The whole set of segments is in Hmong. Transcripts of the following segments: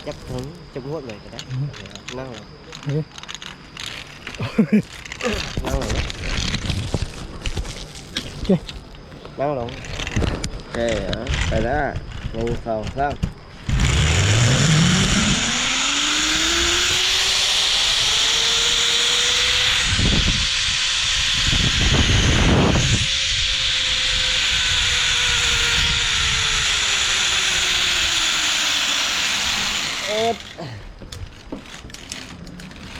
Chắc không, chắc không hút rồi cái đấy. Năng rồi. Năng rồi. Ok. Năng rồi. Ok, hả? Đây đó. Một, sáu, sáu. Ep.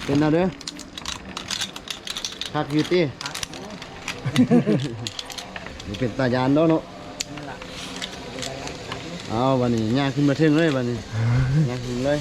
Peb no dab. Khab yug tij. Yuav pem tas yas nrab no. Au, vas nis nyaj khwb mas theej lawm, vas nis nyaj khwb lawm.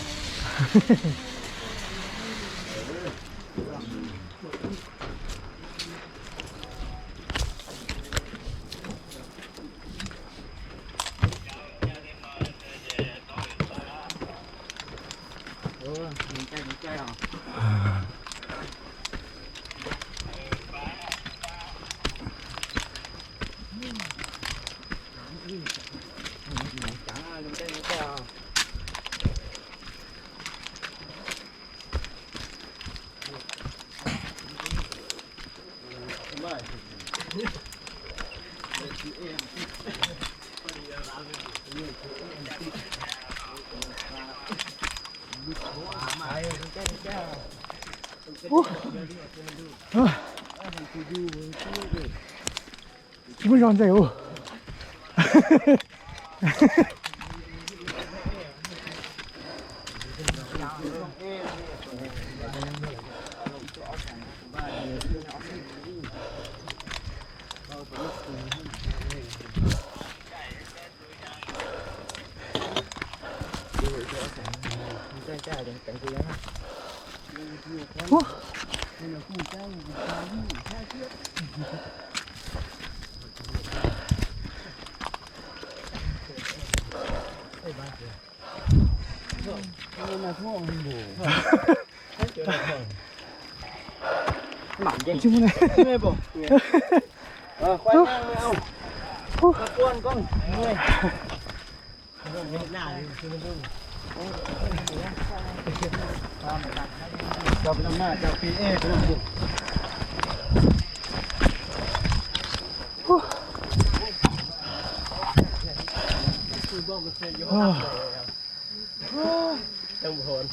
Tsis muaj zog ntxiv ua.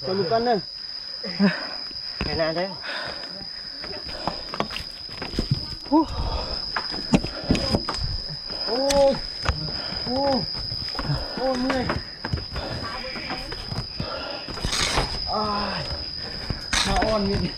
Cho một con nữa. Cái nào đấy? Ô, ô, ô, mười. Ai, ma on mịn.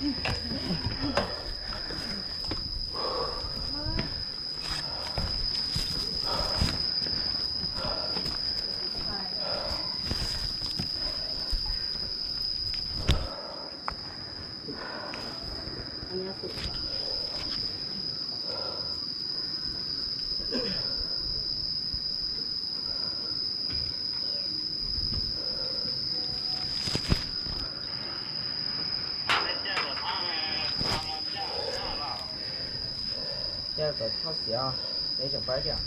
Ces kom txhob xiav, neb tseem pab thiab.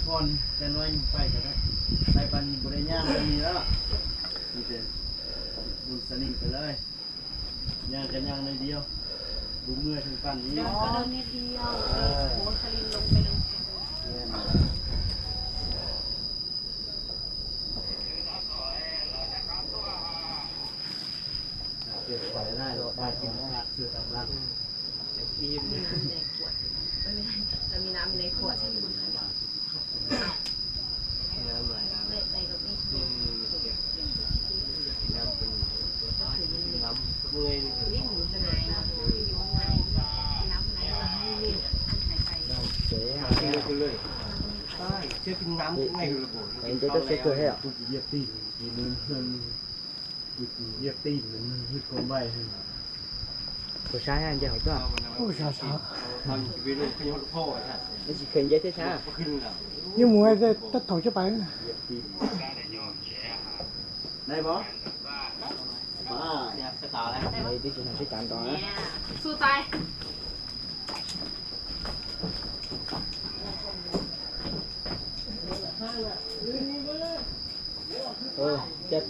Poj, cov no yus pais, pais pas nis npus dej nyab ntawd nis lawm, npus xav nis pais lawm, nyab ka nyab neb diau, npus muaj theej pas nis. Tus sab nce hauv tuaj. Ub, sab sab. Neb tsis kheev nce thiab sab. Yeej mus tab thaum coj pais. Twb tsis hnov sib cav nrov na. Xu tais. Caij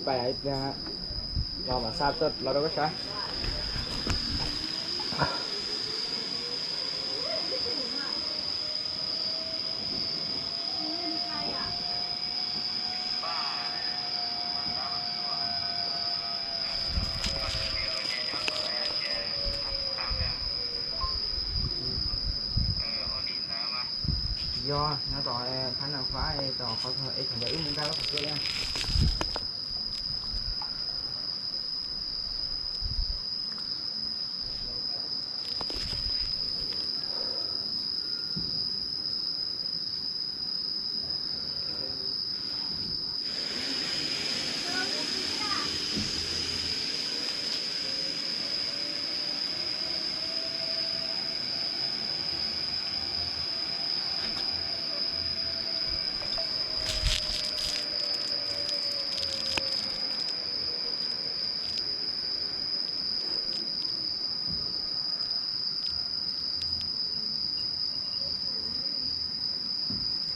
pais ib pliag los mam xa tuaj los rau koj saib. Yog nyob tom thab na fab tom qhov tog es thaum ntawd wb mus nkag lub qhov twg na.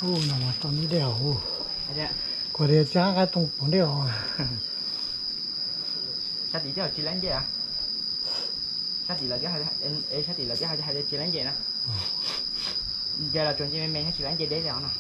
Ub, no mas tau neb dej os. Kuv tias tsab qab tooj puv dej os. Sab tim twb tsis laib nce, sab tim lawv twb hais tias tsis laib nce na. Nce los tsuas nce me me thiab tsis laib nce deb li os no.